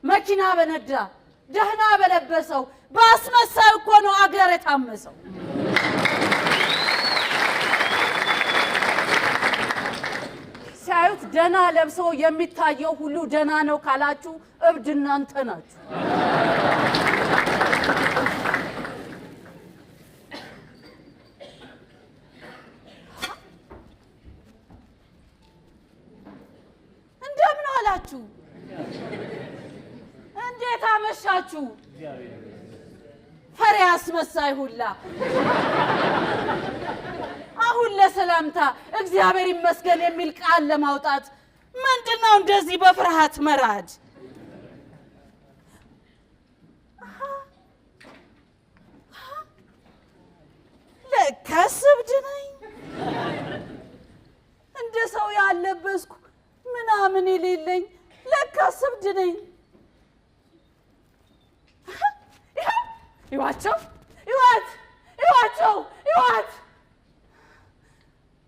መኪና በነዳ፣ ደህና በለበሰው በአስመሳይ እኮ ነው አገር የታመሰው። ሲያዩት ደህና ለብሶ የሚታየው ሁሉ ደህና ነው ካላችሁ እብድ እናንተ ናችሁ። እንደምን አላችሁ? እንዴት አመሻችሁ? ፈሪ አስመሳይ ሁላ አሁን ለሰላምታ እግዚአብሔር ይመስገን የሚል ቃል ለማውጣት ምንድነው እንደዚህ በፍርሃት መራድ? ለካስ እብድ ነኝ። እንደ ሰው ያለበስኩ ምናምን የሌለኝ ለካስ እብድ ነኝ። ይዋቸው፣ ይዋት፣ ይዋቸው፣ ይዋት።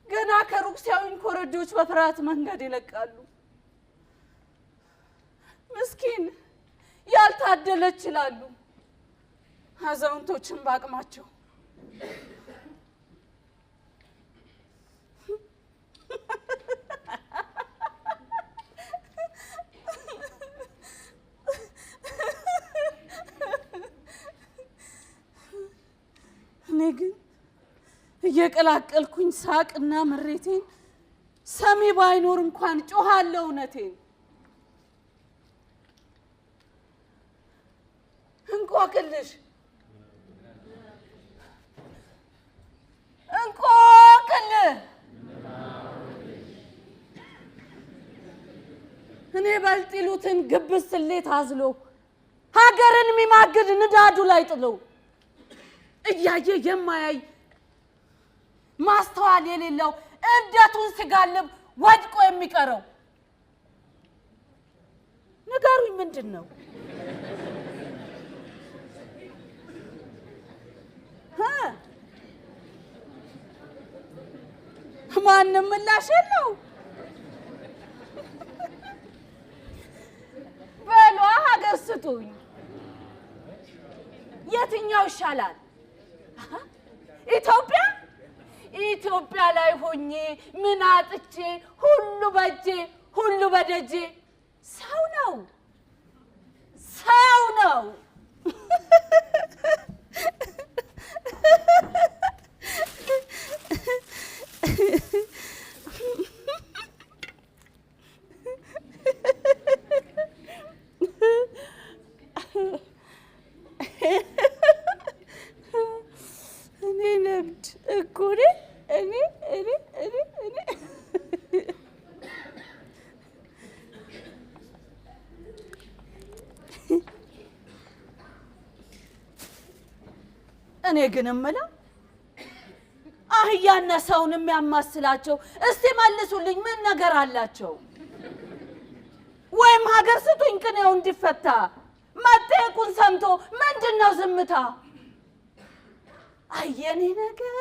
ገና ከሩቅ ሲያዩኝ ኮረዶች በፍርሃት መንገድ ይለቃሉ። ምስኪን ያልታደለች ይላሉ። አዛውንቶችን ባቅማቸው። እኔ ግን እየቀላቀልኩኝ ሳቅና ምሬቴን ሰሚ ባይኖር እንኳን ጮኻለሁ እውነቴን። እንቆቅልሽ እንቆቅልህ እኔ በልጥ ይሉትን ግብዝ ስሌት አዝሎ ሀገርን የሚማግድ ንዳዱ ላይ ጥሎ እያየ የማያይ ማስተዋል የሌለው እብደቱን ሲጋልብ ወድቆ የሚቀረው ንገሩኝ፣ ምንድን ነው? ማንም ምላሽ የለው። በሏ ሀገር ስጡኝ። የትኛው ይሻላል? ኢትዮጵያ ኢትዮጵያ ላይ ሆኜ ምን አጥቼ፣ ሁሉ በጄ ሁሉ በደጄ። ሰው ነው፣ ሰው ነው። እኔ ነብድ እኮ እኔ እኔ እኔ እኔ እኔ። እኔ ግን እምለው አህያና ሰውን የሚያማስላቸው እስቲ መልሱልኝ፣ ምን ነገር አላቸው? ወይም ሀገር ስጡኝ ቅኔው እንዲፈታ መጠየቁን ሰምቶ ምንድን ነው ዝምታ? አየኔ ነገር፣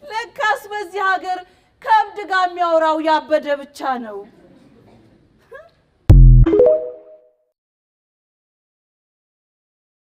ለካስ በዚህ ሀገር ከእብድ ጋር የሚያወራው ያበደ ብቻ ነው።